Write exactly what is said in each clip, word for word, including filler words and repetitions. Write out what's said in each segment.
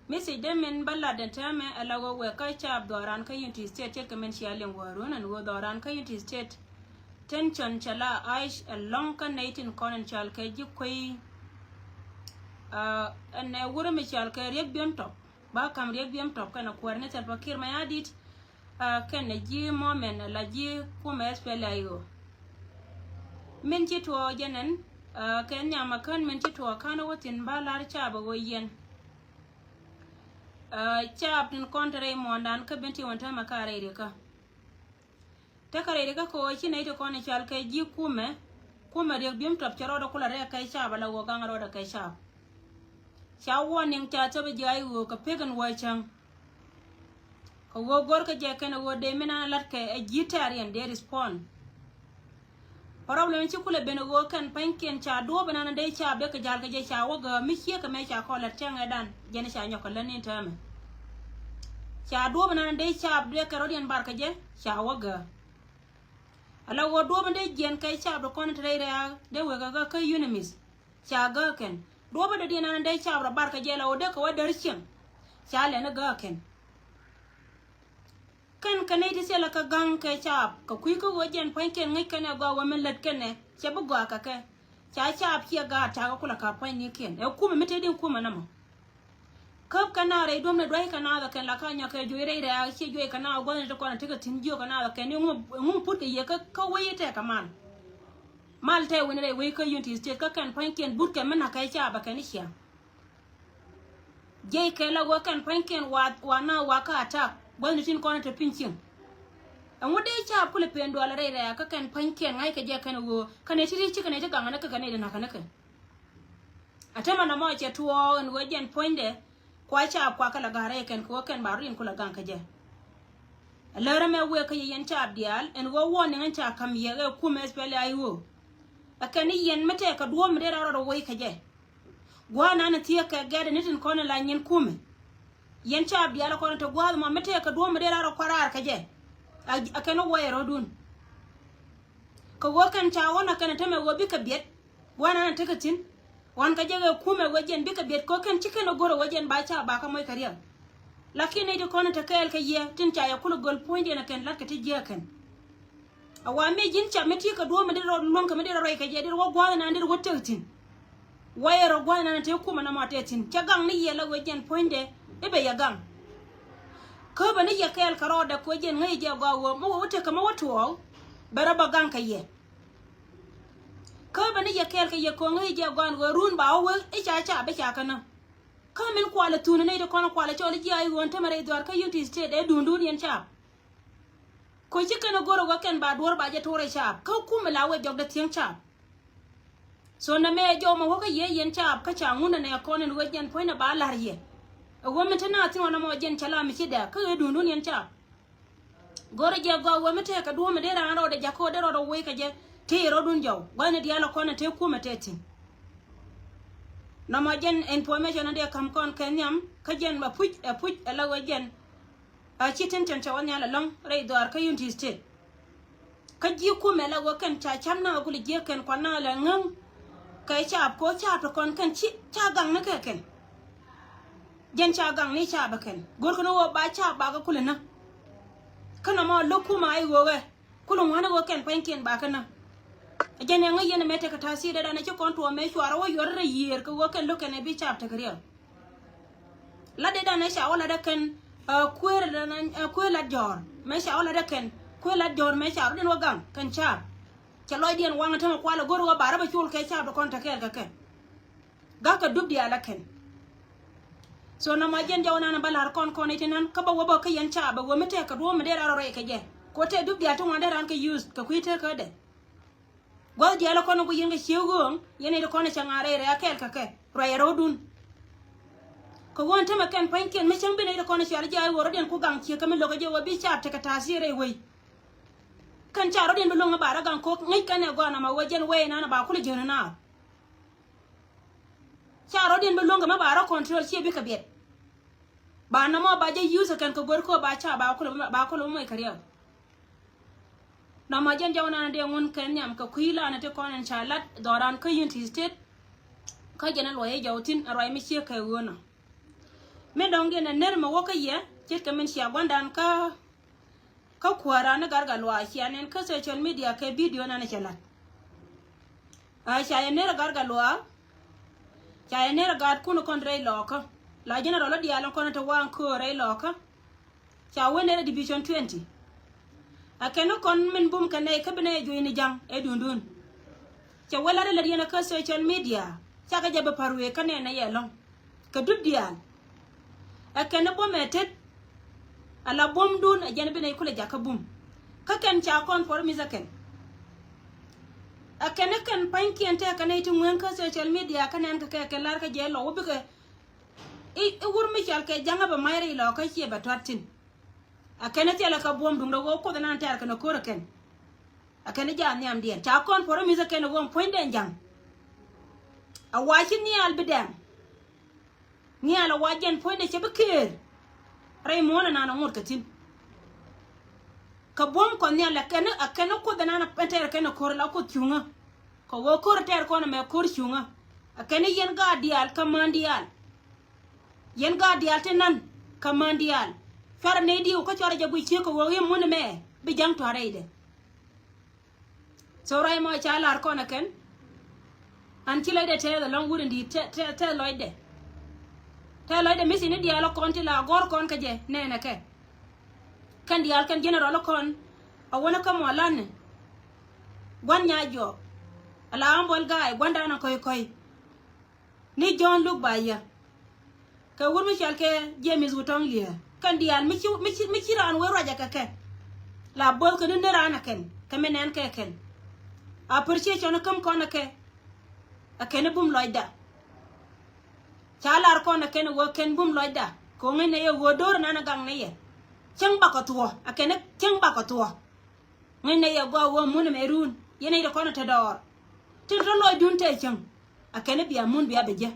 Message dee min bä lat ɛn täämɛ ɛ la ɣöö wek kä caap dhɔran kä Unity State ce̱tkɛ min cia liŋ wäärun ɛn ɣöö dhɔran kä Unity State tension cɛ la ice ɛlɔ̱ŋ kä nɛy tin kɔn ɛn cɔal kɛ ji̱ kuey. Ɛn ɛ wurɛ mi cɔal kɛ Riek Biem Top, ba kam Riek Biem Top kɛnɛ kuäär ni Salva Kiir Mayardit. Kɛnɛ ji̱ mɔmɛn la ji̱ kumɛ S P L A I O. Min ci tuɔɔk jɛ nɛn kɛ nhiam a kän min ci tuɔɔk kän wä thin ba lar caap a ɣöö yɛn caap tin kɔn te rɛy muɔ̱ɔ̱ndan kä ben ti wän täämɛ ka rɛy rikä. Te ka rɛy rikä kɛ ɣöö ci nɛy ti kɔn i̱ cɔal kɛ ji̱ kumɛ, kumɛ Riek Biem Top cɛ rɔɔdɛ kulɛ rɛɛ kɛ caap a la ɣöö gaŋ rɔɔdɛ kɛ caap. Ca warning ca thop i̱ ji̱ I O kɛ pek in wä cäŋ. Kɛ ɣöö go̱rkä jɛ kɛn ɛ ɣöö dee min an la̱t kɛ ɛ ji̱ tɛ̈riɛn dee respond. Problem ci kulɛ ben ɛ ɣöö kɛn pa̱nykiɛn ca duɔ̱ɔ̱p ɛnan dee caap dee kɛ ja̱l kɛ jɛ ca wä gääk mi ciek kɛ mɛ ca kɔn lät cäŋ ɛ dan jɛn ca nyɔk kɛ lät ni täämɛ. Ca duɔ̱ɔ̱p ɛnan dee caap dee kɛ rɔ̱diɛn bar kɛ jɛ ca wä gääk. Ala ɣöö duɔ̱ɔ̱p in dee jiɛn kɛ caap dee kɔn in te rɛy rɛ̈ɛ̈k dee wek kɛ kä UNMISS. Ca gääk kɛn duɔ̱ɔ̱p in dee diɛn an dee caap rɔ bar kɛ jɛ la ɣöö dee kɛ wä däär cieŋ. Ca lɛn in gääk kɛn. Kɛn kɛ nɛy ti thilɛ kɛ ga̱ŋ kɛ caap kɛ kui̱ kä ɣöö jɛn pua̱nykiɛn ŋäc kɛn ɛ gɔaa wä min lät kɛn ɛ cɛ bi gɔaa kɛ kɛ. Ca caap ciɛ gaat takä kulɛ ka̱p pua̱nynikiɛn ɛ kumɛ mi tëëdi kumɛ nɔmɔ. Käp kɛ naath rɛy duɔ̱mni dua̱ckɛ naath ɛ kɛn la ka nyɔk kɛ juɔc rɛy rɛ̈ɛ̈k ciɛ juɔc kɛ naath gua̱thni ti kɔn ɛ tekɛ thi̱n jiök kɛ naath ɛ kɛn iŋu iŋu put kɛ yiëë kä kä wec i̱ tɛɛk kɛ mal. Mal tɛɛk wi̱ni rɛy wec kä Unity State kä kɛn pua̱nykiɛn but kɛ mi na̱k kɛ caap ɛ kɛn i̱ ciaŋ. Jiɛc kɛ la ɣöö kɛn pua̱nykiɛn wa wa na wa kä attack gua̱thni tin kɔn te piny cieŋ. Ɛŋu dee caap kulɛ pen dual rɛy rɛ̈ɛ̈k kä kɛn pua̱nykiɛn ŋa̱ckɛ jɛ kɛn ɣöö kɛn ɛ ti ri̱c ci kɛn ɛ ti gaŋ ni kɛ kɛn ɛ ti na̱k ni kɛ. A tämɛ nɔmɔ cɛ tuɔɔk ɛn ɣöö jɛn puɔ̱nydɛ kua caap kua kɛ la ga̱r rɛy kɛn kɛ ɣöö kɛn ba rɔ̱diɛn kulɛ gaŋ kɛ jɛ. Ɛ lärä mɛ wëë kä yɛ yɛn caap diaal ɛn ɣöö warning ɛn ca ka̱m yɛ ɛ kumɛ S P L A I O. Ɛ kɛn ni yɛn mi tɛɛk kɛ duɔ̱ɔ̱p mi dee rɔɔdɛ woc kɛ jɛ. Gua̱a̱th nan thiek kɛ gɛ̈t ni tin kɔn in la nyin kumɛ. Yɛn caap diaal kɔn in te gua̱a̱th mɔ mi tëëk kɛ duɔ̱ɔ̱p mi dee raan rɔ kua̱r raar kɛ jɛ. A kɛn wä wayɛ rɔ̱dun. Kɛ ɣöö kɛn ca ɣɔn a kɛn a tämɛ ɣöö bikɛ biɛt. Gua̱a̱th nan tekɛ thi̱n ɣɔn kɛ jɛ ɣöö kumɛ ɣöö jɛn bikɛ biɛt kɛ ɣöö kɛn ci kɛn a go̱r a ɣöö jɛn ba caap ba kä moc kɛ riɛk. Lakin nɛy ti kɔn in te kɛɛl kɛ yɛ tin ca yɛ kulɛ göl puɔ̱nydiɛn a kɛn la̱t kɛ ti jiääk kɛn. A wa mi ji̱n cap mi ti kɛ duɔ̱ɔ̱p mi dee rɔ luäŋ kɛ mi dee rɔ rɔy kɛ jɛ dee rɔ wä gua̱a̱th inan dee rɔ wä tek thi̱n. Wayɛ rɔ gua̱a̱th inan te kumɛ nɔmɔ te thi̱n cɛ gaŋ ni yɛ la wee jɛn puɔ̱nydɛ i̱ bɛ yɛ gaŋ. Kä bɛ ni yɛ kɛɛl kɛ rɔɔdɛ kuɛ jɛn ŋäc jɛ gɔaa wee mi wee wä tek kɛ mi wä tuɔɔk. Bɛ rɔ bä gaŋ kɛ yɛ. Kä bɛ ni yɛ kɛɛl kɛ yɛ kɛ ŋäc jɛ gɔaa wee run ba wä wee i̱ ca ca bi ca kɛ nä. Kä min kualɛ thun ni nɛy ti kɔn kualɛ cɔl i̱ ji̱ a i̱ ɣöön tämɛ rɛy dhuaar kä Unity State ɛ duundun yɛn cap. Koci kɛn a go̱r a wä kɛn ba duɔ̱r ba jɛ to̱r ɛ caap kä kumɛ la wee jɔkdɛ thieŋ caap. So nɛ mɛ jɔw mɛ wä kä yee yɛn caap kä ca ŋun nɛ kɔn in wee jɛn puɔ̱ny nɛ ba la̱r yɛ. Ɛ wä mi te na thiŋ ɔ nɔmɔ jɛn cɛ la mi ci dɛk kä ɣee duundun yɛn caap. Go̱r a jɛ gɔaa wee mi tëë kɛ duɔ̱ɔ̱m mi dee raan rɔɔdɛ jakä wä dee rɔɔdɛ wee kɛ jɛ tëë rɔɔdun jɔw gua̱thni diaal ɔ kɔn in te kumɛ te thi̱n. Nɔmɔ jɛn information in dee ka̱m kɔn kɛ nhiam kä jɛn ɛ puc ɛ puc ɛ la wee jɛn. A ci tin tin cɛ wä nhial ɛlɔ̱ŋ rɛy dhɔaar kä Unity State. Kä ji̱ kumɛ la wä kɛn ca cam na wä kulɛ jiäk kɛn kuan na lɛ ŋäŋ. Kɛ caap kɛ wä caap ti kɔn kɛn ci ca gaŋ ni kɛ kɛn. Jɛn ca gaŋ ni caap ɛ kɛn go̱rkɛ ni wä ba caap ba kɛ kulɛ näk. Kä nɔmɔ lo̱k kumɛ a i̱ ɣöökɛ kulɛ ŋuani wä kɛn pa̱nykiɛn ba kɛ näk. Jɛn ɛ ŋäc yɛn ɛmɛ tekɛ ta̱a̱ thiet dee dan ɛ ci kɔn tuɔɔk mɛ cuarɛ wä yuɔr rɛy yiëër kɛ wä kɛn lo̱k kɛn ɛ bi caap tekɛ riɛk. Lat dee dan ɛ ca wä lat ɛ kɛn kueer ɛ kueer lat jɔ̱ɔ̱r mɛ ca wä lat ɛ kɛn kueer lat jɔ̱ɔ̱r mɛ ca rɔ̱diɛn wä gaŋ kɛn caap. Cɛ lɔcdiɛn waŋ ɛ tämɛ kualɛ go̱r wä ba rɔ bɛ col kɛ caap dee kɔn te kɛɛl kɛ kɛ. Ga̱kä dup diaal ɛ kɛn. So nɔmɔ jɛn jɔw nan bä la̱r kɔn kɔn iti nan kä bä wä bä kä yɛn caap bɛ wä mi tɛk kɛ duɔ̱ɔ̱m mi dee rɔɔdɛ rɔy kɛ jɛ. Kɛ wä tɛk dup diaal ti ŋuan dee raan kɛ use kɛ kui̱ tekädɛ. Gua̱th diaal kɔn ku yɛn kɛ ciew ɣööŋ yɛn iti kɔn cɛ ŋa̱a̱r rɛy rɛy a kɛɛl kɛ kɛ ruac rɔɔdun. Kɛ ɣöö ɛn tämɛ kɛn pua̱nykiɛn mi cäŋ bi nɛy ti kɔn cual ji̱ a i̱ ɣöö rɔ̱diɛn ku gaŋ ciek kä mi lo̱k kɛ jɛ ɣöö bi caap tekɛ ta̱a̱ thiet rɛy wec. Kɛn ca rɔ̱diɛn bi lo̱ŋ ɛ ba rɔ gaŋ ko̱k ŋäc kɛn ɛ gɔaa nɔmɔ ɣöö jɛn wec inan ɛ ba kulɛ jiön inaath. Ca rɔ̱diɛn bi lo̱ŋ kɛ mi ba rɔ control ciɛ bikɛ biɛt. Ba nɔmɔ ba jɛ use kɛn kɛ go̱r kä ba ca ba kulɛ ba kulɛ moc kɛ riɛk. Nɔmɔ jɛn jɔw nan dee ŋun kɛn nhiam kɛ kui̱ lan ti kɔn in ca lat dhɔran kä Unity State. Kä jɛn in luɔc i̱ jɔw thin in ruac mi ciek kɛ ɣöönɔ. Min dɔ̱ŋ diɛn ɛ ner mɛ wä kä yɛ ce̱tkɛ min cia gua̱ndan kä kä kuäärä ni Gatluak cia nɛn kä social media kɛ video nan cɛ lat. A ca yɛ ner Gatluak, ca yɛ ner gaatkun kɔn rɛy Lɔɔkä. La general diaal kɔn te waŋ köör rɛy Lɔɔkä. Ca wä ner division twenty. A kɛn kɔn min bum kɛ nɛy kä bi nɛy juɔ̱cni ja̱ŋ ɛ duundun. Cɛ wä lat ɛ lät yɛn kä social media, cakɛ jɛ bi pa̱r wëë kä nɛn ɛ yɛ lɔ̱ŋ kɛ dup diaal. Ɛ kɛn buɔ̱m ɛ tet. Ala buɔ̱mdun ɛ jɛn bi nɛy kulɛ jakä bum. Kä kɛn ca kɔn promise ɛ kɛn. Ɛ kɛn kɛn pa̱nykiɛn tɛk kɛ nɛy ti ŋueŋ kä social media kä nɛn kɛ kɛ kɛn lar kä jɛ lɔ wä bikɛ. I̱, i̱ wur mi cɔal kɛ ja̱ŋä bɛ mac rɛy Lɔɔkä ciɛ bɛ tuat thi̱n. A kɛn thilɛ kɛ buɔ̱m duŋdɛ ɣöö Kuoth ɛnan tɛ̈r kɛn ɛ ko̱r ɛ kɛn. A kɛn ja̱a̱n nhiamdiɛn ca kɔn promise ɛ kɛn ɣöö puɔ̱nydɛ ja̱ŋ. A wa ci nhial bi dɛm. Nhial a wa jɛn puɔ̱nydɛ cɛ bi këër. Rɛy muɔ̱ɔ̱n ɛnan ɛ ŋot kɛ thi̱n. Kɛ buɔ̱m kɔn nhial a kɛn, a kɛn Kuoth ɛnan ɛ tɛ̈r kɛn ɛ ko̱r la Kuoth cuŋä. Kɛ ɣöö ko̱r tɛ̈r kɔn ɛmɛ ko̱r cuŋä. A kɛn yɛn gaat diaal kä män diaal. Yɛn gaat diaal ti nan kä män diaal. Cuarɛ nɛy diw kä cuarɛ jɛ guic ciek kɛ ɣöö i̱ mun ɛmɛ bi ja̱ŋ tua̱r rɛydɛ. So ruac mɔ ca lar kɔn ɛ kɛn. An ci lɔcdɛ tɛth ɛlɔ̱ŋ wut in di̱i̱t tɛ, tɛ, tɛth lɔcdɛ. Tɛth lɔcdɛ mi thi̱n i̱ diaal ɛ kɔn ti la gɔ̱r kɔn kä jɛ nɛnɛ kɛ. Kɛn diaal kɛn general ɛ kɔn. A wänä kä mɔ lanɛ. Gua̱n nya jɔɔk. Ala ambɔl ga̱a̱y gua̱ndan ɛ kɔ̱c kɔ̱c. Ni John Luk ba yɛ. Kɛ wur mi cɔal kɛ James Wutɔŋ Liɛɛr. Kɛn diaal mi ci, mi ci, mi ci raan wee ruacɛ kɛ kɛ. La bo̱o̱th kɛ ni ni raan ɛ kɛn. Kɛ mi nɛn kɛ kɛn. Appreciation käm kɔn ɛ kɛ. Ɛ kɛn bum lɔcda. Ca lar kɔn ɛ kɛn wee kɛn bum lɔcda. Kɛ ŋäc nɛ yɛ wee do̱r nan ɛ gaŋ nɛ yɛ. Cäŋ bakɔ thuɔ̱. Ɛ kɛn cäŋ bakɔ thuɔ̱. Ŋäc nɛ yɛ gɔaa wä mun ɛmɛ run yɛn nɛy ti kɔn te dɔɔr. Tin tɔ lɔcdun te cäŋ. A kɛn bia mun bia bi jɛ.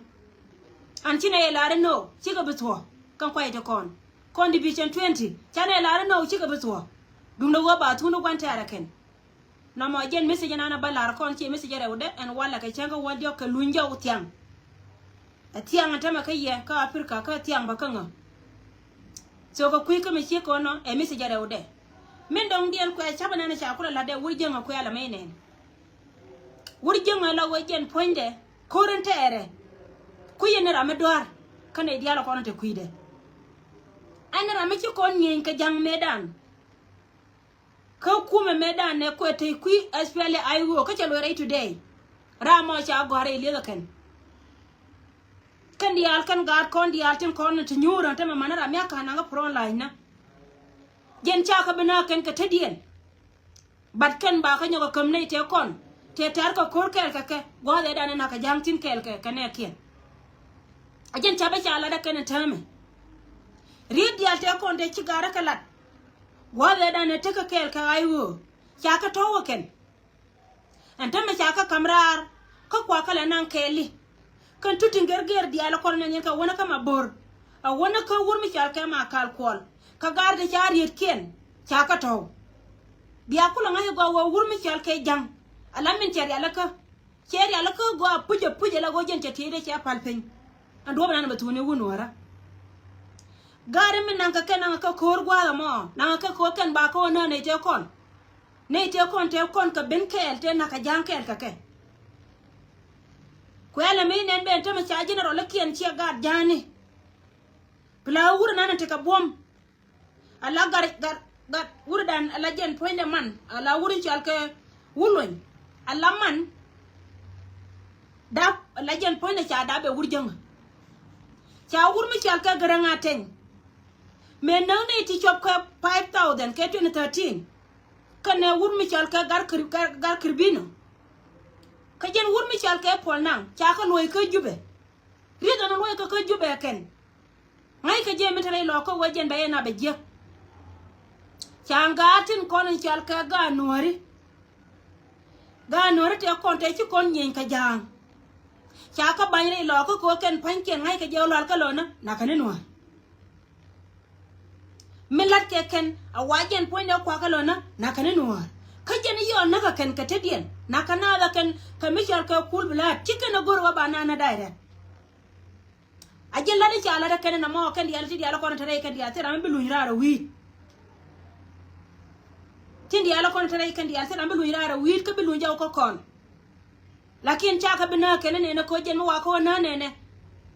An ci nɛ yɛ lar inɔ cikɛ bi thuɔ̱k kɛn kuay ti kɔn. Kɔn division twenty ca nɛ yɛ lar inɔ cikɛ bi thuɔ̱k. Duundɛ wä ba thun i̱ gua̱n tɛɛr ɛ kɛn. Nɔmɔ jɛn message nan a ba lar kɔn ci message rɛwdɛ ɛn walɛ kɛ cäŋ kä wä diɔk kɛ luny jɔw thiaŋ. Ɛ thiaŋ tämɛ kä yɛ kä Africa kä thiaŋ bä kä ŋä. So kɛ kui̱ kä mi ciek kɔn nɔ ɛ message rɛwdɛ. Min dɔ̱ŋ diɛn kuɛ ca̱pɛ nɛn ca kulɛ la̱tdɛ wur jäŋ ɛ kuɛ la mɛ nɛn. Wur jäŋ ɛ la wee jɛn puɔ̱nydɛ ko̱r in tɛɛrɛ. Kui̱ ɛn ram mi dua̱r kä nɛy diaal ɛ kɔn te kui̱dɛ. Ɛn ram mi ci kɔn nyieny kɛ ja̱ŋ mëëdan. Kä kumɛ mëëdan nɛ kuɛ te kui̱ especially I O kä cɛ luɔi rɛy today. Ram mɔ ca gɔ̱a̱r rɛy lieth ɛ kɛn. Kɛn diaal kɛn gaat kɔn diaal tin kɔn ti nyuur ɛn tämɛ man ram mi a ka̱n naŋ kä front line na. Jɛn ca kä bi nääk kɛn kɛ tetdiɛn. But kɛn ba kä nyɔk ɛ käm nɛy tëë kɔn tëë tɛ̈r kɛ ko̱r kɛɛl kɛ kɛ gua̱a̱th ëëdan ɛ na̱k kɛ ja̱a̱ŋ thi̱n kɛɛl kɛ kɛ nɛɛkiɛn. A jɛn ca bä ca lat ɛ kɛn ɛ täämɛ. Riet diaal tëë kɔn tëë ci ga̱a̱r ɛ kɛ lat. Gua̱a̱th ëëdan ɛ tekɛ kɛɛl kɛ ɣa̱c ɣöö ca kɛ tɔ̱w ɛ kɛn. Ɛn tämɛ ca kä ka̱m raar kä kuakä lɛ naŋ kɛɛli. Kɛn tuti ŋerger diaal kɔn nɛ nyin kɛ wänä kä ma bo̱r. A wänä kä wur mi cɔal kɛ ma kal kuɔl kä gaar ti ca rietkiɛn ca kä tɔ̱w. Bia kulɛ ŋa̱c gɔaa wä wur mi cɔal kɛ ja̱ŋ. Ala min cɛ rialikä cɛ rialikä gɔaa pucɛ pucɛ la ɣöö jɛn cɛ tieydɛ cɛ pal piny. Ɛn duɔ̱p nan bɛ thuuni wun wärä. Gaari mi naŋ kɛ kɛn naŋ kɛ ko̱o̱r gua̱a̱th ɛmɔ naŋ kɛ ko̱o̱r kɛn ba kä wä nään nɛy tëë kɔn. Nɛy tëë kɔn tëë kɔn kɛ ben kɛɛl tëë na̱k kɛ ja̱a̱ŋ kɛɛl kɛ kɛ. Kuɛɛlɛ mi nɛn ben tämɛ ca general ikiɛn ciɛ gaat ja̱a̱ni. Pila wur nan tekɛ buɔ̱m. Ala gar gar gar wur dan ala jɛn puɔ̱nydɛ man ala wur in cɔal kɛ wur luny. Ala man dap ala jɛn puɔ̱nydɛ ca dap bɛ wur jäŋä. Ca wur mi cɔal kɛ gäräŋ a tɛny. Mëë näk nɛy ti cuɔp kɛ five thousand kɛ twenty thirteen. Kɛnɛ wur mi cɔal kɛ gar kir gar gar kirbino. Kä jɛn wur mi cɔal kɛ puɔl naŋ ca kä luɔ̱c kä jupɛ. Riet ɛn luɔ̱c kä kä jupɛ kɛn. Ŋa̱ckɛ jɛ mi te rɛy lɔɔkä wee jɛn bɛ yɛn a bɛ jiäk. Ca ŋa̱a̱r tin kɔn in cɔal kɛ gaat nuääri. Gaat nuääri tëë kɔn tëë ci kɔn nyieny kɛ ja̱a̱ŋ. Ca kä bany rɛy lɔɔkä kɛ ɣöö kɛn pa̱nykiɛn ŋa̱ckɛ jɛ ɣöö lual kä lönä nakä ni nuäär. Mi la̱tkɛ kɛn a wa jɛn puɔ̱nydɛ kuakä lönä nakä ni nuäär. Kä jɛn i̱ yɔɔn näkä kɛn kɛ tetdiɛn nakä naath ɛ kɛn kɛ mi cɔal kɛ kul bi la̱a̱t ci kɛn ɛ go̱r ɣöö ba naan ɛ da̱a̱y rɛ̈t. A ji̱ la̱t i̱ ca la̱t ɛ kɛn inɔ mɔ kɛn diaal ti diaal kɔn te rɛy kɛn diaal thil ram mi bi luny raar ɛ wi̱i̱t. Tin diaal kɔn te rɛy kɛn diaal thil ram bi luny raar ɛ wi̱i̱t kä bi luny jɔw kä kɔn. Lakin ca kɛ bi nääk kɛn inɛnɛ koc jɛn mi wa kä wä nääk nɛnɛ.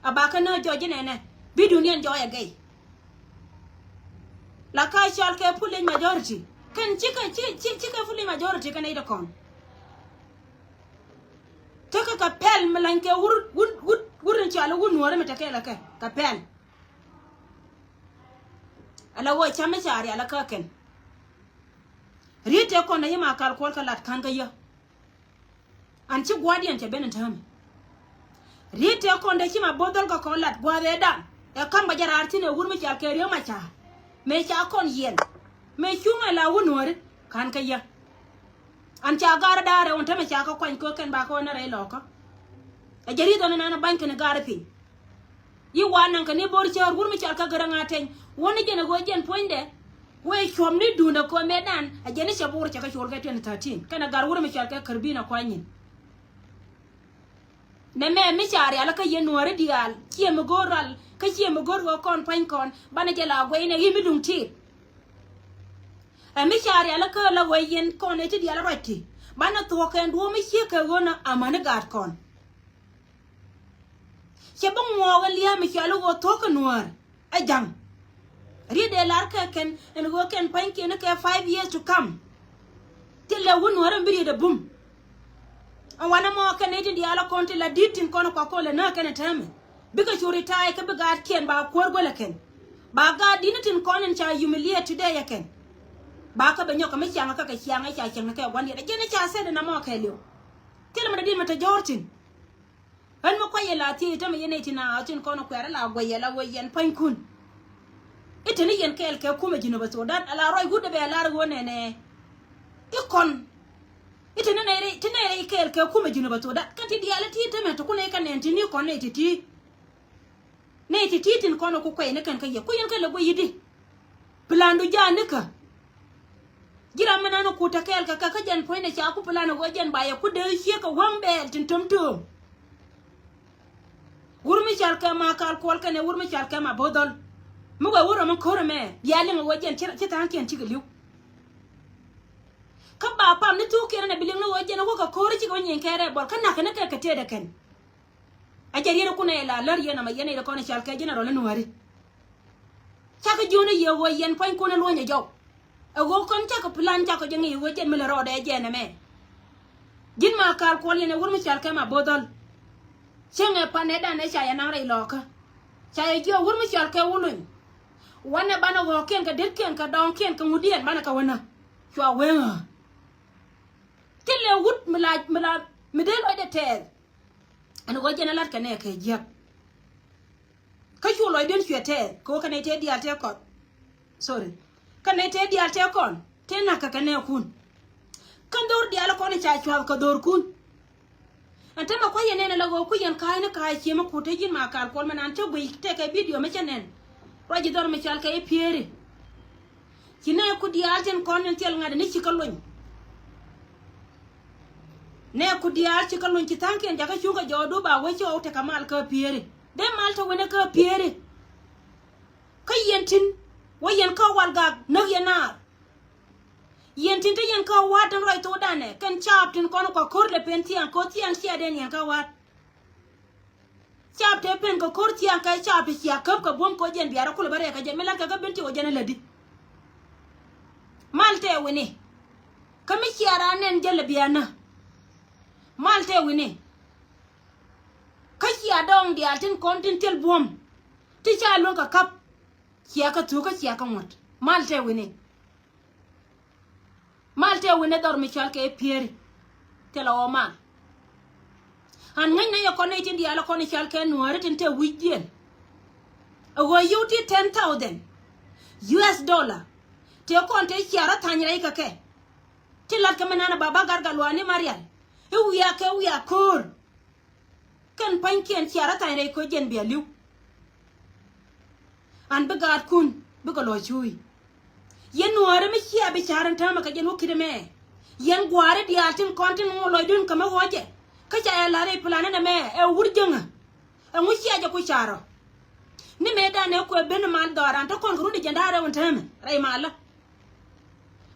A ba kä nääk jɔc inɛnɛ bi duniɛn jɔɔc ɛ gɛy. La ka cɔal kɛ foolish majority kɛn cikɛ ci ci cikɛ foolish majority kɛn nɛy ti kɔn. Tekɛ kɛ pɛl mi lany kɛ wur wur wur wur ni cɔal wur nuɔri mi tekɛ lɛ kɛ kɛ pɛl. Ala wä cam mi ca rial akä kɛn. Riet tëë kɔn dee yi ma kal kuɔl kɛ lat ka̱n kä yä. An ci gua̱diɛn cɛ ben in täämɛ. Riet tëë kɔn dee ci ma bo̱th dhɔl kɛ kɔn lat gua̱a̱th ëëdan. Ɛ ka̱m kɛ jɛ raar thi̱n ɛ wur mi cɔal kɛ Riek Machar. Mëë ca kɔn yiɛn mëë cuŋ ɛ la wur nuɔri ka̱n kä yä. An ca ga̱r da̱a̱r ɛ wun tämɛ ca kä kuany kɛ kɛn ba kɛ wä ni rɛy lɔkä. Ɛ jɛ riet ɔn inan ɛ ba̱ny kɛn ga̱r piny. Yi wa naŋ kɛ ni bo̱r cäär wur mi cɔal kä Gäräŋ Ateny wä ni jɛn ɛ ɣöö jɛn puɔ̱nydɛ. Wee cuɔ̱m ni duundɛ kɔmɛdan a jɛn ni cɛ bo̱r cɛ kɛ col kɛ twenty thirteen kɛn ɛ ga̱r wur mi cɔal kɛ Kärbin ɛ kuany nyin. Nɛ mɛ mi ca rial kä yɛn nuɔ̱ɔ̱ri diaal ciɛ mi go̱o̱r ral kä ciɛ mi go̱o̱r ɣöö kɔn pua̱ny kɔn banɛ jɛ la guɛy nɛ i̱ mi duŋ tiit. Ɛ mi ca rial kä la ɣöö yɛn kɔn ɛ ti diaal ruac ti banɛ thuɔ̱k kɛn duɔ̱ɔ̱m mi ciek kɛ ɣöö nɔ amäni gaat kɔn. Cɛ bi ŋuɔɔk ɛ lia̱a̱ mi cɔal i̱ ɣöö thuɔ̱k kɛ nuäär ɛ ja̱ŋ. Riet dee lar kɛ kɛn ɛn ɣöö kɛn pa̱nykiɛn kɛ five years to come. Thilɛ wun nuäär ɛn bi riet ɛ bum. Ɛn wanɛ mɔ kɛn nɛy tin diaal ɛ kɔn ti la di̱t tin kɔn ɛ kua kɔn lɛ nääk kɛn ɛ täämɛ bikɛ cu retire kä bi gaatkiɛn ba kuäär guälɛ kɛn. Ba gaat di̱t ni tin kɔn ɛn ca humiliate today ɛ kɛn. Ba kä bɛ nyɔk kɛ mi ciaŋ kä kɛ ciaŋ ɛ ca ciaŋ ni kɛ gua̱ndiɛn ɛ jiɛn ɛ ca sɛt ɛn amɔ kɛɛliw. Thilɛ mi dee di̱t mi te jɔ̱ɔ̱r thi̱n. Ɣän mi kuay yɛ la thiec i̱ tämɛ yɛn nɛy tin a ɣa̱ tin kɔn kuɛ̈r ala guɛy yɛ la wee yɛn pua̱nykun. I̱ te ni yɛn kɛɛl kɛ kumɛ Jinub Sudan ala ruac wut dee bɛ lar ɣöö nɛnɛ. I̱ kɔn i̱ te ni nɛy rɛy ti nɛy rɛy kɛɛl kɛ kumɛ Jinub Sudan kɛn ti diaal i̱ ti tämɛ ti kun nɛy kɛ nɛn ti ni kɔn nɛy ti ti. Nɛy ti ti tin kɔn ku kuɛy ni kɛn kä yɛ ku yɛn kɛ lɛ guɛy i̱di. Plandu ja̱a̱n nikä. Ji̱ ram mi nan ku te kɛɛl kɛ kɛ kä jɛn puɔ̱nydɛ ca ku plan ɛ ɣöö jɛn ba yɛ ku dee ciek kɛ wäŋ bɛɛl tin töm töm. Wur mi cɔal kɛ ma kal kuɔl kɛnɛ wur mi cɔal kɛ ma bo̱th dhɔl. Mi wee wur ram mi ko̱r ɛmɛ bia liŋ ɛ ɣöö jɛn ci tha̱a̱ŋkiɛn cikɛ li̱w. Kä ba pam ni thuukiɛn ɛn ɛ bi liŋ ni ɣöö jɛn ɛ wä kɛ ko̱r cikɛ wä nyin kɛ rɛɛ bɔl kä nakä ni kɛ kɛ tëëdɛ kɛn. A jɛ riet kun ɛ la lär yɛn ama yɛn ɛ kɔn ɛ cɔal kɛ general in nuääri. Cakɛ jiön ɛ yɛ ɣöö yɛn pua̱nykun ɛ luɔ̱ny ɛ jɔw. Ɛ ɣöö kɔn cakɛ plan cakɛ jɛ ŋi̱i̱c ɣöö jɛn mi lɛ rɔɔdɛ jɛn ɛmɛ. Ji̱n ma kal kuɔl yɛn ɛ wur mi cɔal kɛ ma bo̱th dhɔl. Cäŋ ɛ panɛ dan ɛ ca yɛ naŋ rɛy lɔɔkä. Ca yɛ jiök wur mi cɔal kɛ wuluny. Wanɛ banɛ ɣɔ̱ɔ̱kiɛn kɛ detkiɛn kɛ dɔɔŋkiɛn kɛ ŋudiɛn banɛ kɛ wänä. Cua weŋä. Thilɛ wut mi la mi la mi dee lɔcdɛ tɛɛth. Ɛn ɣöö jɛn ɛ la̱t kɛ nɛɛkɛ jiäk. Kä cu lɔcdiɛn cuɛ tɛɛth kɛ ɣöö kɛ nɛy tëë diaal tëë kɔth. Sorry. Kɛ nɛy tëë diaal tëë kɔn tëë na̱k kɛ kɛ nɛɛkun. Kä dho̱r diaal kɔn ca cua̱th kɛ dho̱rkun. Ɛn te mɛ kua̱c yɛn nɛn ɛ la ɣöö kui̱ yɛn ka̱a̱cni ka̱a̱c ciëmɛ kut te ji̱n ma kal kuɔl mɛ nan cä guic tëëkɛ bidio mɛ cä nɛn. Ruac ji̱ dhɔr mɛ cɔal kɛ i̱ Pieri. Ci nɛɛku diaal tin kɔn in thil ŋa̱t ni ci kä lony. Nɛɛku diaal ci kä lony ci tha̱a̱ŋkiɛn jakä cuŋ kɛ jɔɔdu ba wä ci ɣɔw tekɛ mal kä Pieri. Dee mal te wi̱nɛ kä Pieri. Kä yɛn tin wä yɛn kä wal gak näk yɛn naar. Yɛn tin te yɛn kä wa̱a̱t tin ruac thokdanɛ kɛn caap tin kɔn kua ko̱r lɛ pen thiaŋ ko̱r thiaŋ ciɛɛdɛn yɛn kä wa̱a̱t. Caap te pen kɛ ko̱r thiaŋ kɛ caap ti cia käp kɛ buɔ̱m kɛ ɣöö jɛn biaar kulɛ bä rɛɛk kɛ jɛ mi la̱t kɛ kä ben ti ɣöö jɛn ɛ lätdi. Mal tɛɛ wi̱ni. Kä mi cia raan nɛn jälɛ biaar nä. Mal tɛɛ wi̱ni. Kä cia dɔɔŋ diaal tin kɔn tin thil buɔ̱m. Ti ca luäŋ kɛ käp. Cia kɛ thuuk kä cia kɛ ŋuɔ̱t. Mal tɛɛ wi̱ni. Mal tëë wi̱n ɛ dhɔr mi cɔal kɛ Pieri. Thilɛ ɣɔw mal. An ŋäcnɛ yɛ kɔn nɛy tin diaal ɛ kɔn i̱ cɔal kɛ nuääri tin te wi̱cdiɛn. Ɛ ɣöö yio̱w ti ten thousand U S dollar. Tëë kɔn tëë ciaar ɔ tha̱ny rɛy kɛ kɛ. Ti la̱t kɛ mi nan ɛ baba gat gat luaani Marial. I̱ wiaa kɛ wiaa ko̱o̱r. Kɛn pa̱nykiɛn cia rɔ thany rɛy ko̱ jɛn bia li̱w. An bi gaatkun bikɛ lɔ cuuc. Yɛn nuääri mi cia bi ca̱r in täämɛ kɛ jɛn wä ki̱t ɛmɛ. Yɛn gua̱a̱ri diaal tin kɔn tin ŋuɔ lɔcdun kɛ mi ɣɔ̱ɔ̱cɛ. Kä ca yɛ la̱r rɛy plan in ɛmɛ ɛ wur jäŋä. Ɛŋu cia jɛ ku ca̱r ɔ. Ni mëë dan ɛ kuɛ ben mal dhɔran te kɔn kɛ run i̱ jɛn da̱a̱ rɛw in täämɛ rɛy malä.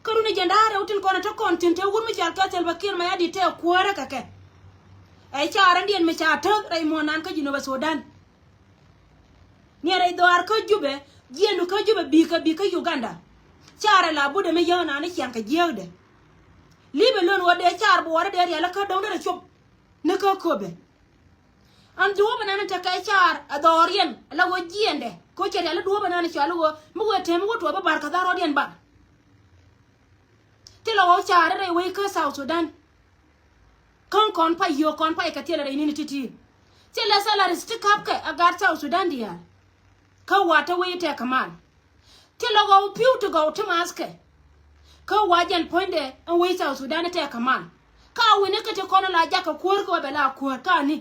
Kä run i̱ jɛn da̱a̱ rɛw tin kɔn ɛ te kɔn thi̱n te wur mi cɔal kɛ Salva Kiir Mayardit te kuäärä kɛ kɛ. Ɛ caar ɛn diɛn mi ca täth rɛy muɔ̱ɔ̱nan kä Jinubä Sudan. Niɛ rɛy dhɔaar kä Jubɛ, jiɛn kä Jubɛ bi̱i̱ kä bi̱i̱ kä Uganda. Caarɛ la budɛ mi yäŋ naan i̱ ciaŋ kɛ jiääkdɛ. Li̱pɛ lön wä dee caar buɔɔrä dee rial kä do̱ŋ derɛ cop ni kä köpɛ. An duɔ̱ɔ̱p ɛnan tekɛ caar ɛ dhɔɔriɛn ala ɣöö jiɛndɛ kɛ ɣöö cɛ rial i̱ duɔ̱ɔ̱p ɛnan cɔal i̱ ɣöö mi wëë tɛm i̱ wä tuɔɔp i̱ bar kɛ dha̱r rɔ̱diɛn bar. Thilɛ ɣɔw caarä rɛy wec kä South Sudan. Kä kɔn pay yio̱o̱k kɔn pay kɛ thilɛ rɛy ni̱n ti̱ti̱. Thilɛ salaries ti ka̱pkɛ a gat South Sudan diaal. Kä wa̱a̱ te wec tɛk kɛ mal. Thilɛ ɣɔw pi̱w ti gɔw ti maathkɛ. Kä wa̱a̱ jɛn puɔ̱nydɛ ɛn wec South Sudan tɛk kɛ mal. Ka wi̱ni kä ti kɔn la jakä kuäär kä wä bɛ la kuäär ka ni.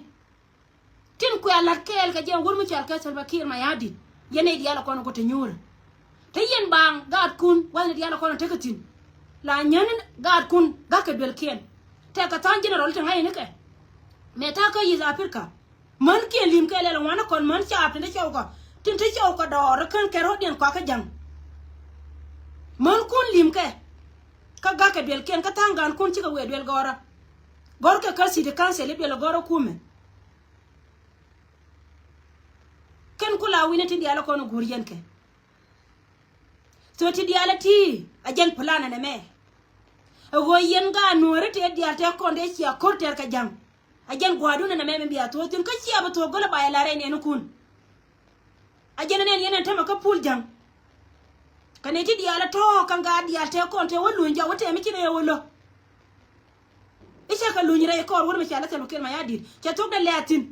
Tin kuɛ la̱t kɛɛl kɛ jɛ wur mi cɔal kɛ Salva Kiir Mayardit. Yɛn nɛy diaal ɛ kɔn ku te nyuurä. Te yɛn baaŋ gaatkun wa̱thni diaal ɛ kɔn tekɛ thi̱n. La nyäni gaatkun ga̱kɛ duelkiɛn. Tɛkɛ tha̱a̱ŋ general te ŋa̱c ni kɛ. Mɛ ta̱a̱ kä East Africa. Män kiɛn li̱m kɛ lɛl ŋuan ni kɔn män caap tin te cɔw kɔ. Tin te cɔw kɔ dɔɔr kän kɛ ro̱diɛn kɔakä ja̱ŋ. Män kun li̱m kɛ. Kä ga̱kɛ duelkiɛn kä tha̱a̱ŋ gaatkun cikɛ wëë duel gɔ̱rä. Gɔ̱rkɛ kä city council i̱ duel gɔ̱rä kumɛ. Kɛn ku la wi̱ni ti diaal kɔn guur yɛn kɛ. Thok ti diaal ti a jɛn plan ɛn ɛmɛ. Ɛ ɣöö yɛn gaat nuɔ̱ɔ̱ri tëë diaal tëë kɔn dee cia ko̱r tɛr kɛ ja̱ŋ. A jɛn gua̱a̱dun ɛn ɛmɛ mi bia thok thi̱n kä cia bi thok gölä ba yɛ la rɛy nɛɛnikun. A jɛn ɛn ɛn yɛn ɛn tämɛ kä pul ja̱ŋ. Kɛ nɛy ti diaal tɔ̱ kɛ gaat diaal tëë kɔn tëë wä luny jɔak wä tɛm i̱ ci rɛy ɛ wä lo̱. I̱ cɛ kɛ luny rɛy kɔɔr wur mi ca lɛ thil wä kiɛn ma ya di̱t cɛ thok dee lɛ̈ɛ̈th thi̱n.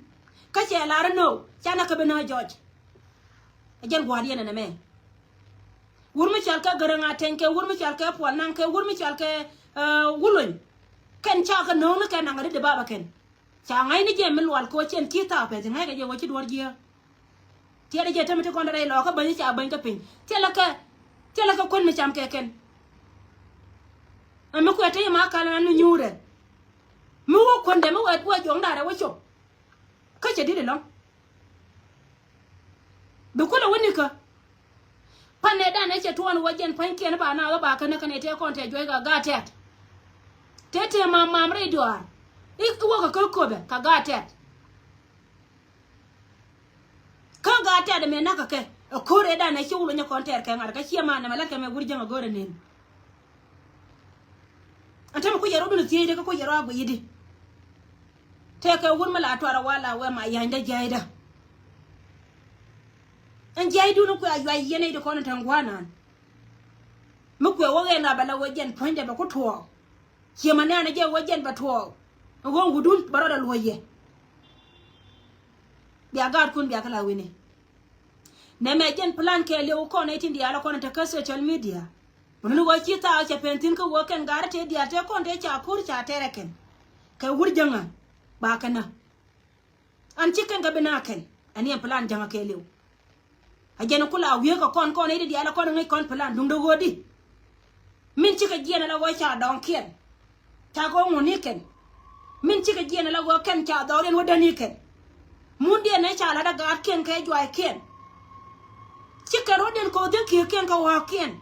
Kä cɛ lar inɔ ca nɛ kä bi nä jɔc. Ɛ jɛn gua̱a̱r yɛn ɛn ɛmɛ. Wur mi cɔal kɛ Gäräŋ Atɛny kɛ wur mi cɔal kɛ Puɔl Naŋ kɛ wur mi cɔal kɛ, eh, Wulony. Kɛn ca kɛ no̱o̱ŋ ni kɛ naŋ ɛ ri di baba kɛn. Ca ŋa̱c ni jɛ mi lual kɛ wä cɛn ki̱ thaak pɛth i̱ ŋa̱ckɛ jɛ wä ci duɔ̱ɔ̱r jiääk. Tiɛt jɛ täämɛ ti kɔn rɛy lɔɔkä bäny ca bäny kä piny. Thilɛ kɛ, thilɛ kɛ kuän mi cam kɛ kɛn. Ɛ mi kuɛ te yɛ ma kal ɛn mi nyuurɛ. Mi wä kuändɛ mi wɛ, wä juɔ̱ŋ da̱rɛ wä cop. Kä cɛ di̱t ɛlɔ̱ŋ. Bi kulɛ wä nikä. Pan nɛ dan ɛ cɛ tuɔɔn wä jɛn pa̱nykiɛn ba na wä ba känä känɛ tëë kɔn tëë juɔc kɛ gaat tɛt. Tëë tëë mam mam rɛy duaar. I̱ wä kɛ kä köpɛ kɛ gaat tɛt. Kä gaat tɛt ɛmɛ nakä kɛ ɛ ko̱r ëë dan ɛ ci wul wä nyɛ kɔn tɛɛr kɛ ŋa̱t kä ciɛ man nɛmɛ la̱t kɛ mɛ wur jäŋ ɛ go̱rɛ nen. Ɛn tämɛ kui̱ yɛ rɔ̱dun thiecdä kä kui̱ yɛ rɔ̱ a guiyidi. Tëëkɛ wur mi la tuarɛ wal a wɛ ma ya̱nydä jiaydä. Ɛn jiaydun kuɛ a yuay yɛn nɛy ti kɔn in te ŋuanan. Mi kuɛ wä ɣɛn a bɛ la wä jɛn puɔ̱nydɛ bɛ ku tuɔɔk. Ciɛ ma nɛɛnɛ jɛ wä jɛn bɛ tuɔɔk. Ɛn ɣöö wutdun bɛ rɔɔdɛ luɔ̱c yɛ. Bia gaatkun bia kä la wi̱ni. Nɛmɛ jɛn plan kɛɛliw kɔn nɛy tin diaal kɔn in te kä social media. Bä ni ɣöö ci thaak cɛ pɛn thi̱n kä ɣöö kɛn gaari tëë diaal tëë kɔn tëë ca ko̱r ca tɛrɛ kɛn. Kɛ wur jäŋä ba kɛn nä. An ci kɛn kɛ bi na kɛn. Ɛn yɛn plan jäŋä kɛɛliw. A jɛn ku la wiee kɛ kɔn kɔn i̱ di diaal kɔn ŋäc kɔn plan duundɛ ɣöödi. Min cikɛ jiɛn ala ɣöö ca dɔŋkiɛn. Ca kɛ ŋuni kɛn. Min cikɛ jiɛn ala ɣöö kɛn ca dhɔriɛn wä däni kɛn. Mundiɛn ɛ ca lat a gaatkiɛn kɛ juaykiɛn. Cikɛ rɔ̱diɛn kɛ wä dhi̱n ki̱i̱kiɛn kɛ wa̱a̱kiɛn.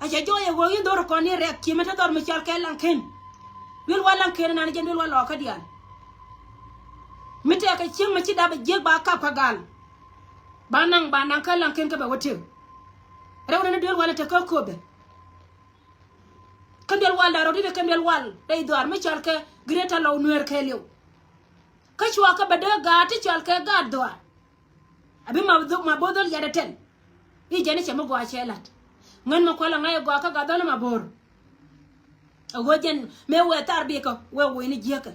A cɛ jɔɔc ɛ ɣöö in dho̱r kɔn ni rɛk ci mi te dhɔr mi cɔal kɛ laŋken. Duel wa laŋken nan jɛn duel wa lɔɔkä diaal. Mi tɛɛkɛ cieŋ mi ci dap ɛ jiäk ba kap kɛ gal. Ba naŋ ba naŋ kä laŋken kä bɛ wä tëk. Rɛw nani duel wa lɛ te kä köpɛ. Kɛn duel wal da̱rɔ rit kɛn duel wal rɛy dhɔaar mi cɔal kɛ Greater Lou Nuer kɛɛliw. Kä cua kɛ bɛ dee gaat ti cɔal kɛ gaat dhɔaar. A bi ma bo̱o̱ dhɔl yat ɛ tɛl. I̱ jɛn i̱ cɛ mi gɔaa cɛ la̱t. Ŋän ma kual a ŋa̱c ɛ gɔaa kä gat dhɔl ma bo̱o̱r. A ɣöö jɛn mëë wëë thar bikɛ wëë woc ni jiäkä.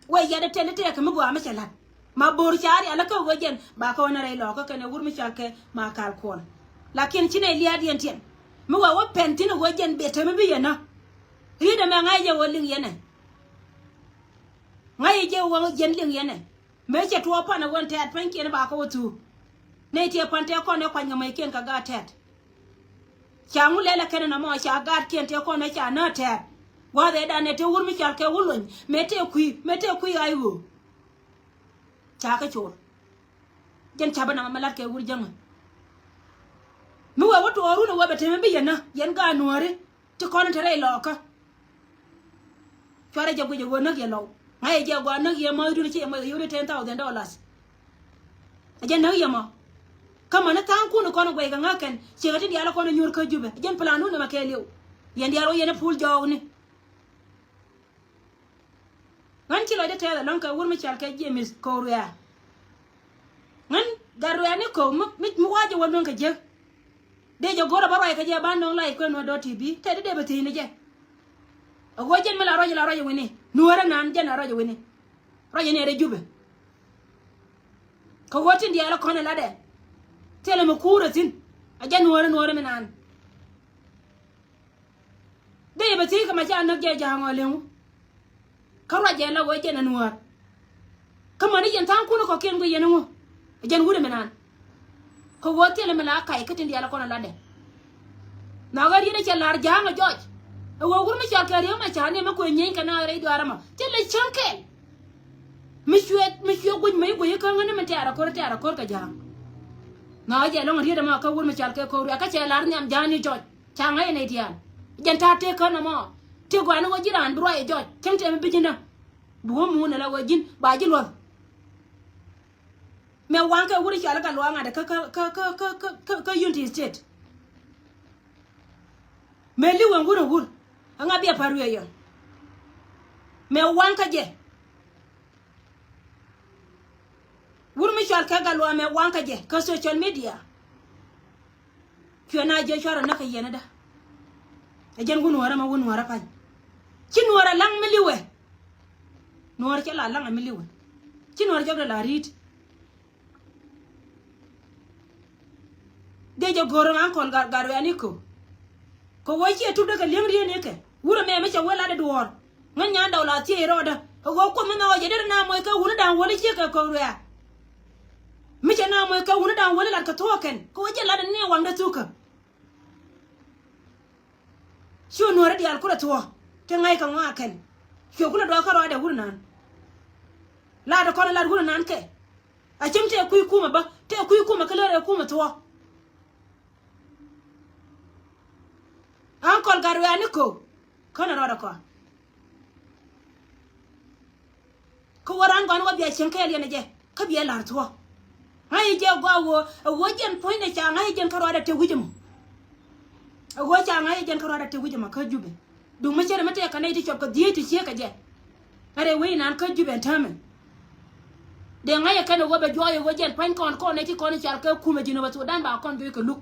Wëë yat ɛ tɛl i̱ tëëkɛ mi gɔaa mi cɛ la̱t. Ma bo̱o̱r ca rial ikä ɣöö jɛn ba kä ɣän rɛy lɔɔkä kɛnɛ wur mi cɔal kɛ ma kal kuɔl. Lakin ci nɛy lia̱a̱diɛn tiɛn mi wëë wä pɛn thi̱n ɣöö jɛn bɛ täämɛ bi yɛn nä. Ri̱t ɛmɛ ŋa̱c jɛ ɣöö liŋ yɛn ɛ. Ŋa̱c jɛ ɣöö jɛn liŋ yɛn ɛ. Mëë cɛ tuɔɔk pan ɛ ɣöö ɛn tɛ̈t pa̱nykiɛn ba kä wä thuuk. Nɛy tiɛ pan tëë kɔn ɛ kuany kɛ mäckiɛn kɛ gaat tɛ̈t. Ca ŋu lɛl ɛ kɛn ɛn ɛmɔ ca gaatkiɛn tëë kɔn ɛ ca nääk tɛ̈t. Gua̱a̱th ɛ dan ɛ tëë wur mi cɔal kɛ wur lony mëë tëë kui̱ mëë tëë kui̱ ɣa̱c ɣöö. Ca kä cor. Jɛn capä namɔ mi lat kɛ wur jäŋä. Mi wee wä tuɔɔrun ɛ wee bɛ temɛ bi yɛn nä yɛn gaat nuääri. Ti kɔn in te rɛy lɔɔkä. Cuarɛ jɛ guic ɛ ɣöö näk yɛ lɔw. Ŋa̱c ɛ jɛ gɔaa näk yɛ määthdun ci yɛ mɔ yɛ yio̱w ni ten thousand dollars. Ɛ jɛ näk yɛ mɔ. Kä mäni tha̱a̱ŋkun kɔn guɛc kɛ ŋäk kɛn ciekɛ tin diaal kɔn nyuur kä Jubɛ. Ɛ jɛn plan wun ɛmɛ kɛɛliw. Yɛn diaal wä yɛn ɛ pul jɔɔkni. Ɣän ci lɔcdä tɛth ɛlɔ̱ŋ kɛ wur mi cɔal kɛ James Korea. Ɣän gat ruɛɛni ko̱k mi, mi, mi wa̱a̱ jɛ wä luäŋ kɛ jiäk. Dee jɛ go̱r ɛ bä ruac kɛ jɛ ban nöŋ lac kuɛn nuɔ̱t dɔ̱r ti bi tɛt dee bɛ thiecni jɛ. Ɛ ɣöö jɛn mi la ruac la ruac ɛ wi̱ni nuäärä naan jɛn la ruac ɛ wi̱ni. Ruac ɛ nɛɛrɛ Jubɛ. Kɛ ɣöö tin diaal ɛ kɔn ɛ latdɛ. Thilɛ mi kuurɛ thi̱n. Ɛ jɛn nuäärä nuäärä mi naan. Dee yɛ bɛ thiec kɛ ma ca näk jɛ ja̱a̱ŋ ɔ leŋ wä. Kä ruac jɛ la wee jɛn ɛ nuäär. Kä mäni yɛn tha̱a̱ŋkun kɔ̱kiɛn guic yɛn ŋu. Ɛ jɛn wut ɛmɛ naan. Kɛ ɣöö thilɛ mi la kac kä tin diaal ɛ kɔn ɛ latdɛ. Nhɔakä riet ɛ cɛ la̱r ja̱a̱ŋ ɛ jɔc. Ɛ ɣöö wur mi cɔal kɛ Riek Machar ni mi kuɛ nyieeny kɛ na rɛy duaar ɛmɔ. Thilɛ cäŋ kɛl. Mi cuɛ, mi cuɛ guic mi guic kä ŋäni mi tɛ̈r ɛ ko̱r tɛ̈r ɛ ko̱r kɛ ja̱a̱ŋ. Nhɔakä jɛ lɔ̱ŋ riet ɛmɔ kä wur mi cɔal kɛ Korea kä cɛ la̱r nhiam ja̱a̱ŋ ni jɔc. Ca ŋa̱c ɛ nɛy diaal. Jɛn ta̱a̱ tëë kän ɛmɔ. Tëë gua̱a̱ni wä ji̱ raan bi ruac ɛ jɔc. Cäŋ tëë mi bi ji̱n däŋ. Bi wä muun ala wä ji̱n ba ji̱ luɔ̱th. Mɛ waŋ kɛ wur i̱ cɔal i̱ Gatluak Ŋa̱t kä, kä, kä Unity State. Mɛ li̱w ɛn wur ɛ wur. Ɛŋa bia pa̱r wiɛ yɔn. Mɛ waŋ kä jɛ. Wur mi cɔal kɛ Gatluak mɛ waŋ kä jɛ kä social media. Cuɛ na jiɛ cuarɛ näk kɛ yɛn ɛ dä. Ɛ jɛn wun nuɔ̱ɔ̱rä ma wun nuɔ̱ɔ̱rä pa̱ny. Ci nuɔ̱ɔ̱rä laŋ mi li̱wɛ. Nuɔ̱ɔ̱rä cɛ la laŋ mi li̱wɛ. Ci nuɔ̱ɔ̱rä jɔkdɛ la ri̱t. Dee jɛ go̱r ŋa̱n kɔl gat gat rɛ̈ni ko. Kɛ ɣöö ciɛ tup dee kɛ li̱eŋ riet ni kɛ wurɛ mɛ mi cɛ wee lat i̱ duɔ̱ɔ̱r. Ŋäc nyan dɔw la thiec rɔɔdä. Kɛ ɣöö kuoth mi nhɔɔk jɛ derɛ na moc kɛ wuni da̱ŋ wäli ciek kɛ kɔk ruɛ̈ɛ̈. Mi cɛ na moc kɛ wuni da̱ŋ wäli lat kɛ thuɔ̱ɔ̱k kɛn kɛ ɣöö jɛ lat ni waŋdä thukä. Cu nuɔ̱ɔ̱ri diaal kulɛ thuɔ̱ɔ̱ ti ŋa̱c kɛ ŋɔaa kɛn. Cuɛ kulɛ dɔɔk kä rɔɔdɛ wuni naan. Lat kɔn lat wuni naan kɛ. A cäŋ tëë kui̱ kumɛ bä tëë kui̱ kumɛ kä lär ɛ kumɛ thuɔ̱ɔ̱. Ankɔl gat ruɛ̈ɛ̈ni ko̱o̱k. Känɛ rɔɔdɛ kɔa. Kä wä raan gɔaan wä bia cieŋ kɛɛl yɛn ɛ jɛ kä bia la̱r thuɔ̱k. Ŋa̱c yɛ jɛ gɔaa ɣöö ɛ ɣöö jɛn puɔ̱nydɛ ca ŋa̱c yɛ jɛn kä rɔɔdɛ te wi̱c ɛmɔ. Ɛ ɣöö ca ŋa̱c yɛ jɛn kä rɔɔdɛ te wi̱c ɛmɔ kä Jubɛ. Duŋ mi cärɛ mi tɛk kɛ nɛy ti cuɔp kɛ dhieec ti ciek kɛ jɛ. Ɛ rɛy wec naan kä Jubɛ ɛn täämɛ. Dee ŋa̱c yɛ kɛn ɛ ɣöö bɛ juɔɔk yɛ ɣöö jɛn pua̱ny kɔn kɔn nɛy ti kɔn i̱ cal kɛ kumɛ ji̱n ɛ bɛ Thudan ba kɔn juɔc kɛ luk.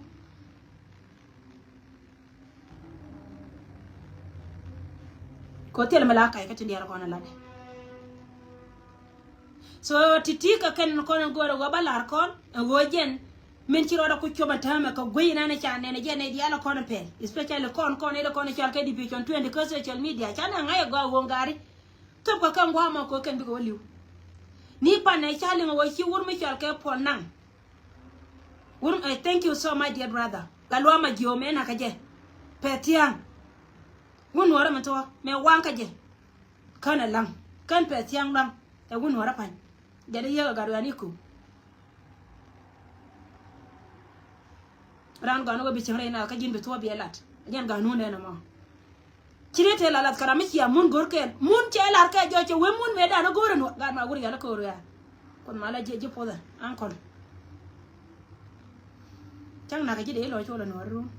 Kɛ thil mi la kac kä tin diaal kɔn a lat. So ti̱ti̱ kɛ kɛn kɔn in go̱o̱rɛ ɣöö ba la̱r kɔn in ɣöö jɛn min ci rɔɔdɛ ku cuɔp in täämɛ kɛ guiy in ɛn ca nɛn jɛn in diaal kɔn in pɛl, especially kɔn kɔn in kɔn in cɔal kɛ division twenty kä social media. Ca nɛ ŋa̱c ɛ gɔaa ɣöö ŋa̱ri thop kɛ kɛn gua̱a̱mɔ kɛ kɛn bikɛ wä li̱w. Ni pan in ca liŋ ɣöö ci wur mi cɔal kɛ Puɔl Naŋ. Wur, eh, thank you so much, dear brother. Gatluak Majiɔk mɛ nakä jɛ. Pɛthiaŋ. Wun nuɔrä mi thuɔ̱k mɛ waŋ kä jɛ. Känɛ laŋ kän Pɛthiaŋ laŋ. Ɛ wun nuɔrä pa̱ny. Jɛ dee yek ɛ gat wiani ku. Raan gɔn wä bi cieŋ rɛy na kä ji̱n bi thuɔ̱k bi ɛ lat. Jɛn gat nun dɛn ɛmɔ. Ci riet tëë la lath kɛ ram mi cia mun go̱r kɛɛl. Mun cɛ lar kɛ jɔc cɛ wee mun mëë dan go̱r ɛn gat ma wur yal ko̱r ya. Kuoth ma la jiɛ ji̱ puɔth ɛ ankɔl. Cäŋ nakä ji̱ dee ilɔ col ɛ nuɔ̱ɔ̱ri run.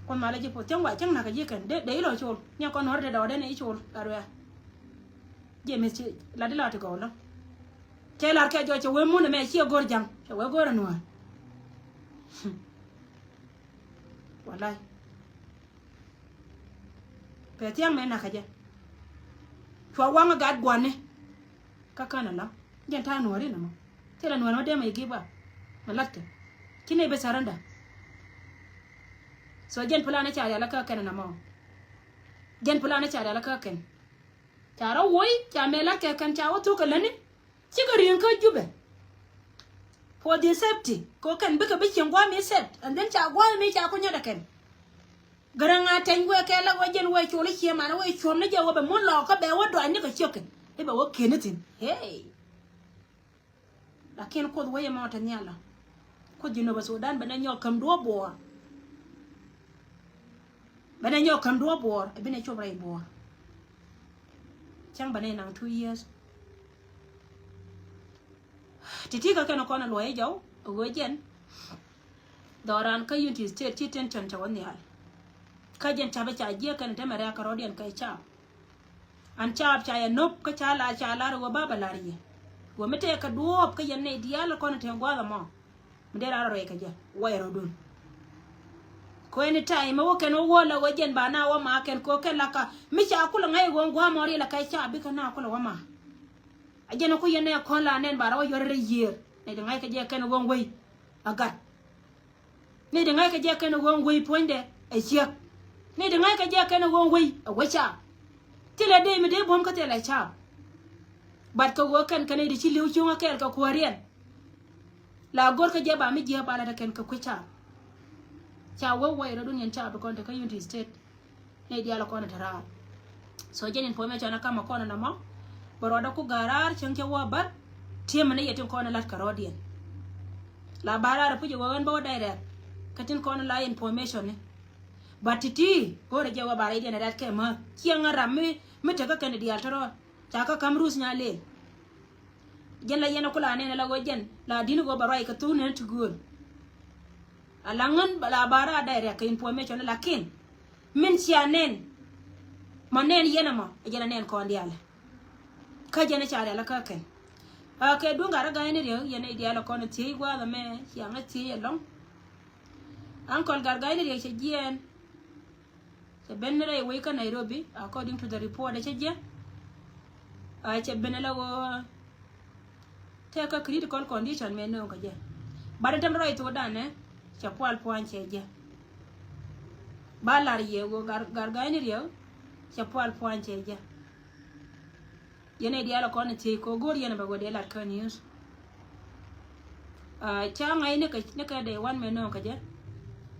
Kuoth ma la ji̱ puɔth cäŋ wa cäŋ nakä ji̱ kɛn dee, dee ilɔ col. Niɛ kɔn nuɔ̱ɔ̱ri dee dɔɔdɛ ni icol gat wia. Jiɛ mith ci la di la ti gɔw lɔ. Cɛ lar kɛ jɔc cɛ wee mun ɛmɛ ciɛ go̱r ja̱ŋ cɛ wee go̱r ɛ nuɔ̱ɔ̱r. Walay. Pɛthiaŋ mɛ nakä jɛ. Cua waŋ ɛ gat gua̱ni. Kä kän ɛ la̱m jɛn ta̱a̱ nuɔ̱ɔ̱ri nɛmɔ. Thilɛ nuɔ̱ɔ̱ri mɛ dee mɛ give up. Mɛ la̱tkɛ ci nɛy bi surrender. So jɛn plan ɛ ca rial kä kɛn ɛ nɛmɔ. Jɛn plan ɛ ca rial kä kɛn. Ca rɔ woc ca mɛ la̱tkɛ kɛn ca wä thuk kɛ lätni. Cikɛ ri̱i̱ŋ kä Jubɛ. For the safety kɛ kɛn bikɛ bi cieŋ gua̱a̱th mi safe and then ca gua̱a̱th mi ca ku nyɔt ɛ kɛn. Gärä ŋa̱ tɛny wee kɛ la wee jɛn wee col i̱ cie man wee cuɔ̱m ni jɛ wee bɛ mun lɔɔk kä bɛ wee dɔɔc ni kɛ ciek kɛ i̱ bɛ wee kieni thi̱n. Hey. Lakin Kuoth wec ɛmɔ te nhial ɔ. Kuoth Jinub Sudan bɛ nɛ nyɔk käm duɔ̱ɔ̱p Buɔɔr. Bɛ nɛ nyɔk käm duɔ̱ɔ̱p Buɔɔr, ɛ bi nɛ cop rɛy Buɔɔr. Cäŋ bɛ nɛ naŋ two years. Ti̱ti̱ kä kɛn kɔn ɛ luɔ̱c jɔw ɛ ɣöö jɛn dhɔran kä Unity State ci tension cɛ wä nhial. Kä jɛn capɛ ca jiɛk kɛn te mɛ rɛ̈k kɛ rɔ̱diɛn kɛ cap. An caap ca yɛ nop kä ca la ca lar wä ba bɛ lar yɛ. Wä mi tɛɛ kɛ duɔɔp kä yɛn nɛy diaal kɔn tɛɛ gua̱a̱th ɛmɔ. Mi dee rar rɛy kɛ jɛ wä yɛ rɔ̱dun. Kɔ any time wä kɛn wä wä la wä jɛn ba na wä ma kɛn kɔ kɛn la ka mi ca kulɛ ŋa̱c wä gua̱a̱th mɔ riɛl kɛ ca bikɛ na kulɛ wä ma. A jɛn ku yɛn nɛ kɔn la nɛn ba rɔ wä yɔr rɛ yiër nɛ di ŋa̱c kɛ jɛ kɛn wä wei. A gat. Ni di ŋa̱ckɛ jɛ kɛn ɣöö wei puɔ̱nydɛ ɛ ciek. Ni di ŋa̱ckɛ jɛ kɛn ɣöö wei ɛ wec caap. Thilɛ dee mi dee buɔ̱m kä thilɛ caap. But kɛ ɣöö kɛn kɛn di ci li̱w cuŋä kɛɛl kɛ kuääriɛn. La go̱rkä jɛ ba mi jiääk ba latdä kɛn kɛ kui̱ caap. Ca wee wä irɔ̱dun yɛn caap kɔn te kä Unity State. Nɛy diaal kɔn te raar. So jɛn information a kamɛ kɔn nɔmɔ. Bɛ rɔɔdɛ ku ga̱r raar cäŋ cɛ wä bär. Tiemɛ ni yɛ tin kɔn lat kɛ rɔɔdiɛn. La ba raar puc wä ɣän bä wä direct. Kä tin kɔn la information ni. Ba ti̱ti̱ go̱rɛ jɛ wä ba rɛydiɛn ɛ rat kɛ mä ciɛŋ ram mi mi tekä kɛn diaal te rɔɔd. Ca kä kam ruth nya lel. Jɛn la yɛn a kula nɛn a la wä jɛn la di̱n go̱ ba ruac kɛ thuk nɛn ti gööl. A la ŋän la ba raar direct kɛ information lakin min cia nɛn. Ma nɛn yɛn ɛmɔ a jɛn a nɛn kɔn diaal. Kä jɛn a ca rial a kä kɛn. A kɛ duŋ gat a ga̱a̱c ni riek yɛn a diaal a kɔn a thiec gua̱a̱th ɛmɛ cia ŋä thiec ɛlɔ̱ŋ. Ankɔl gat ga̱a̱c ni riek cɛ jiɛɛn. Cɛ ben rɛy wec kä Nairobi according to the report cɛ jiɛ. A cɛ ben la wä tɛk kä critical condition mɛ nööŋ kä jɛ. Bat in tɛm rɔy thok danɛ cɛ pual puany cɛ jɛ. Ba lar yɛ wä gar gar ga̱a̱c ni riɛw cɛ pual puany cɛ jɛ. Yɛn a diaal kɔn thiec kɛ go̱o̱r yɛn a bɛ wä dee lat kä news. Ca ŋa̱c ni kɛ ni kɛ dee wan mɛ nööŋ kä jɛ.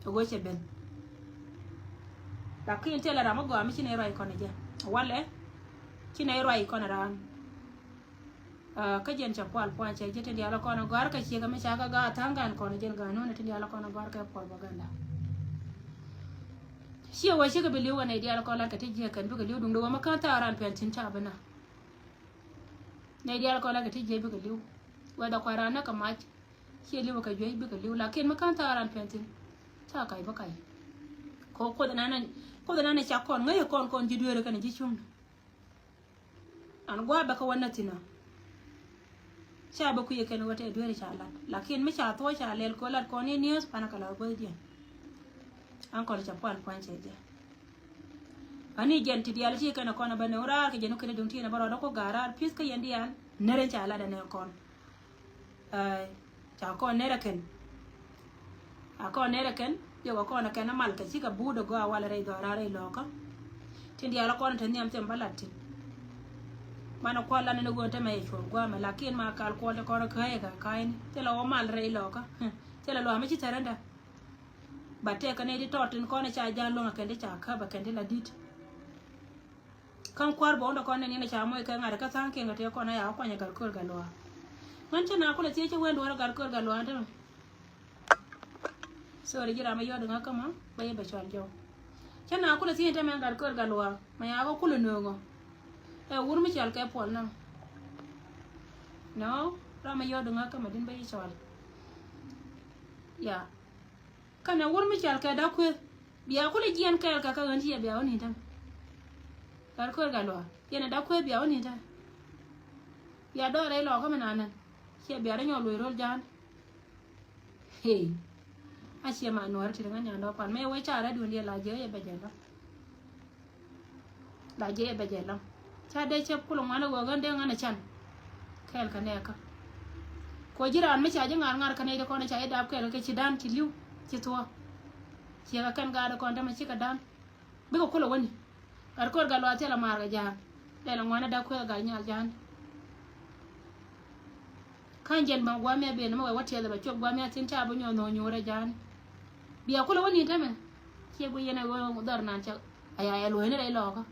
Kɛ go̱o̱r cɛ ben. Lakin tëë la ram a gɔaa mi ci nɛ ruac kɔn jɛ walɛ. Ci nɛ ruac kɔn raan. Kä jɛn cɛ pual puan cɛ jɛ tin diaal kɔn a gɔar kɛ ciek mi ca kɛ gaa tha̱a̱ŋ gan kɔn jɛn gan nunɛ tin diaal kɔn a gɔar kɛ propaganda. Ciɛ wä cikɛ bi li̱w kɛ nɛy diaal kɔn lat kɛ ti jiɛ kɛn bikɛ li̱w duŋdɛ wä mi kän tha̱a̱ ran piɛn thi̱n ca bi na. Nɛy diaal kɔn lat kɛ ti jiɛ bikɛ li̱w whether kua ran näk kɛ mac. Ciɛ li̱w kɛ juey bikɛ li̱w lakin mi kän tha̱a̱ ran piɛn thi̱n ca kac bi kac. Kɛ kuoth nan kuoth nan ca kɔn ŋäc kɔn kɔn ji̱ dueeri kɛn ji̱ cuŋni. An gua̱a̱ bɛ kä wä näthinä. Ca bä kui̱ kɛn wä tɛ dueeri ca lat lakin mi ca thuɔ̱c ca lɛl kɛ wä lat kɔn i̱ niööth panɛ kɛ la wä guäthdiɛn. An kɔn ca pual pua̱ny cɛ jɛ. Ani jɛn ti diaal ti kɛn kɔn bä ni wä raar kɛ jɛn wä kɛn duŋ ti ni bä rɔɔdä ku ga̱a̱ raar pi̱th kä yɛn diaal. Nɛrɛ ca lat ɛnɛ kɔn. Ca kɔn nɛrɛ kɛn. A kɔn nɛrɛ kɛn yɛ wä kɔn kɛn a mal kɛ cikɛ buut a gɔaa walɛ rɛy dhɔra rɛy lɔkä. Tin diaal a kɔn te nhiam thim bä lat tin. Banɛ kual lan ni wä te mɛ yɛ cuɔl guamɛ lakin ma kal kuɔl te kɔn käyɛ kɛ ka̱a̱cni thilɛ wä mal rɛy lɔkä. Thilɛ lua̱a̱ mi ci thɛrɛndä. Ba tɛkɛ ni ti tɔt tin kɔn ca ja̱l luäŋ a kɛn ti ca käp a kɛn ti la di̱t. Kä kua̱r bä wundä kɔn ni ni ca moc kɛ ŋa̱t kä tha̱a̱ŋ kiɛn kɛ tëë kɔn a ya kɔ kuanyɛ gat köör gat luaar. Ŋän cä na kulɛ thiec cä wen duɔ̱ɔ̱r gat köör gat luaar te mɛ. Sorry ji̱ ram a yɔt ŋä kä ma bä yɛ bɛ cɔl jɔw. Cä na kulɛ thiec te mɛ gat köör gat luaar mɛ ya kɔ kulɛ nööŋɔ. Ɛ wur mi cɔl kɛ puɔl na. No ram a yɔt ŋä kä ma din bä yɛ cɔl. Ya. Kɛnɛ wur mi cɔal kɛ dak kueth bia kulɛ jiɛn kɛɛl kɛ kä ɣän ci yɛ bia wä ni̱n tɛmɛ. Gat köör gat luaar yɛn ɛ dak kueth bia wä ni̱n tɛmɛ. Bia dɔɔr rɛy lɔɔkä mi nanɛn ci yɛ bia rɔ nyɔk luɔc ro̱l ja̱a̱n. Hee. A ciɛ ma nuɔ̱ɔ̱ri ti ri ŋän nyan dɔɔk pan mɛ yɛ wee ca rɛt duun diɛ la jiɛ yɛ bɛ jɛ lɔ. La jɛ bɛ jɛ lam ca dee cɛ kulɛ ŋuan a ɣöö ɣän dee ŋän a can. Kɛɛl kɛ nɛɛkä. Kuɔ ji̱ raan mi ca ji̱ ŋa̱r ŋa̱r kɛ nɛy ti kɔn ca ji̱ dap kɛɛl kɛ ci dan ci li̱w ci thuɔ̱ɔ̱. Ciɛ kɛ kɛn gaat kɔn tämɛ cikɛ dan. Bikɛ kulɛ wäni. Gat köör gat luaar thilɛ maar kɛ ja̱a̱n. Lɛl a ŋuan a dak kuɛ gat nyal ja̱a̱n. Ka̱n jɛn bä gua̱a̱mɛ ben mɛ wɛ wä tiɛth bɛ cuɔp gua̱a̱mɛ thi̱n ca bi nyuɔ̱th nhɔk nyuurɛ ja̱a̱n. Bia kulɛ wä ni̱n tämɛ. Ciɛ guic yɛn ɛ ɣöö dhɔr nan cɛ aya ɛ luɔ̱cni rɛy lɔɔkä.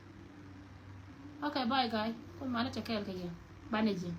Okay, bye guy. Kuoth malä cɛ kɛɛl kɛ yɛn. Banɛ ji̱.